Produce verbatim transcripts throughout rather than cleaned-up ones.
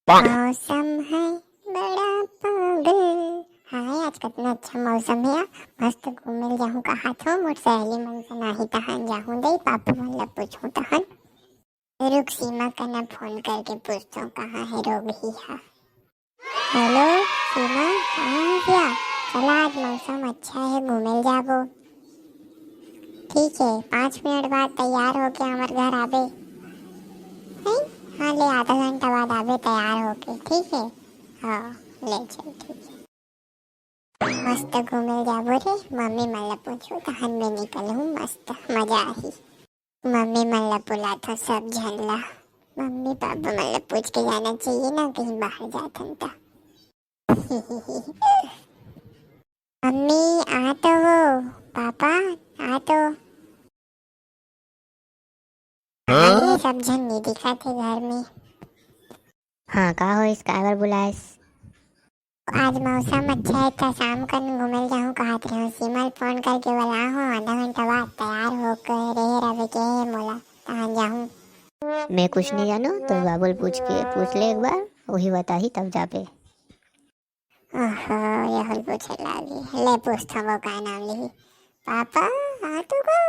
मौसम है बड़ा पागल। हाँ, आज कतना अच्छा मौसम हे यार, मस्त घूमे ल जाहूँ कहात हो, मोर सहेली मन सन आही तहान जाहूँ दई, पापा मन ला पूछहूँ तहान। रुक, सीमा कना फोन करके पूछथों, कहाँ हे रोगही हा। हेलो सीमा, कहाँ हस या? चला, आज मौसम अच्छा हे, घूमे ल जाबो। ठीक हे, पाँच मिनट बाद तैयार होके हमर घर आबे। हैं? हाँ, ले आधा घंटा बाद आबे तैयार होके, ठीक हे? हाँ, ले चल, ठीक हे। मस्त घूमे ल जाबो रे, मम्मी मन ला पूछहूँ, तहन में निकलहूँ, मस्त मजा आही। मम्मी मन ला बुलाथों सब झन ला। मम्मी पापा मन ला पूछ के जाना चाहिए ना, कहीं बाहर जाथन त। मम्मी, आ तो हो। पापा, आ तो। हाँ? अरे, सब झन नहीं दिखत हे घर में। हाँ, का होइस, काबर बुलाइस? आज मौसम अच्छा हे, त शाम कन घूमे ल जाहूँ कहात रहेंव। सीमा ल फोन करके बलाहूँ, आधा घंटा बाद तैयार होके रहे रहे के हे मोला, तहान जाहूँ। मैं कुछ नहीं जानों, तोर बाबू ल पूछ के, पूछ ले एक बार, वही बताही तब जाबे। ओहो, यहू ल पूछे लागी। ले पूछथों, वो का नाम लिही। पापा, आ तो गा।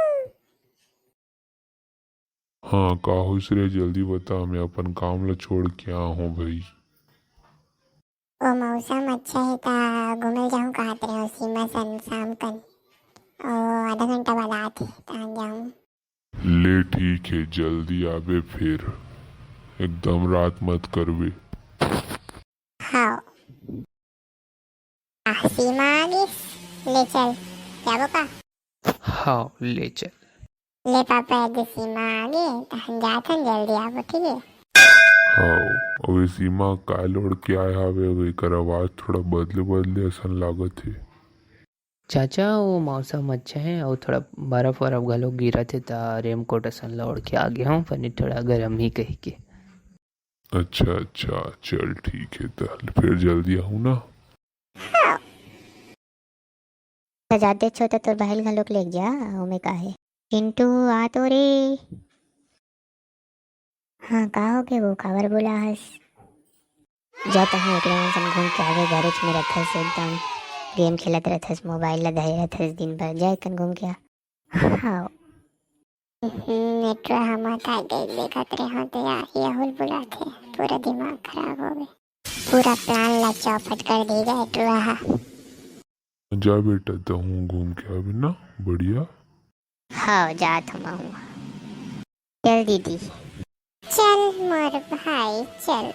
हाँ, का होइस रे? जल्दी बता, मैं अपन काम ला छोड़ के आ हूँ भाई। ओ मौसम अच्छा हे त घूमे ल जाहूँ कहात रहेंव सीमा सन शाम कन। ओ आधा घंटा बाद आत हे, तहान जाहूँ। ले ठीक हे, जल्दी आबे फेर, एकदम रात मत करबे। हाँ। आ, सीमा आ गिस, ले चल, जाबो का? हाँ, ले चल। ले पापा, यदि सीमा आ गे, तहन जाथन, जल्दी आबो, ठीक हे? हाँ, अबे सीमा काय ल ओढ़ के आए हावे, अबे एकर आवाज थोड़ा बदले बदले असन लागत हे। चाचा, वो मौसम अच्छा हे अउ थोड़ा बर्फ वर्फ घलो गिरत हे, त रेनकोट असन ल ओढ़ के आ गे हूँ, पर थोड़ा गरम ही कहिके। अच्छा अच्छा, चल ठीक हे, त फेर जल्दी आहूँ ना। हाँ। त जातेच हो त तोर बहिन घलोक लेग जा, ओमे का हे। चिंटू, आ तो रे। हाँ, का होगे वो, काबर बुलाहस? जा तहूँ एकरे मन सन घूम के आबे, घरेच में रथस एकदम, गेम खेलत रथस, मोबाइल ला धरे रथस दिन भर, जा एकन घूम के आ। हाँ। हम्म, नेटुआ हमर का गई देखत रहे हो तो यार, यहू ल बुलाथे, पूरा दिमाग खराब होगे। पूरा प्लान ला चौपट कर देगा नेटुआ हा। जा बेटा, तहूँ घूम के आबे ना, बढ़िया। हाँ, जात हूँ मैं। चल दीदी। चल मोर भाई, चल।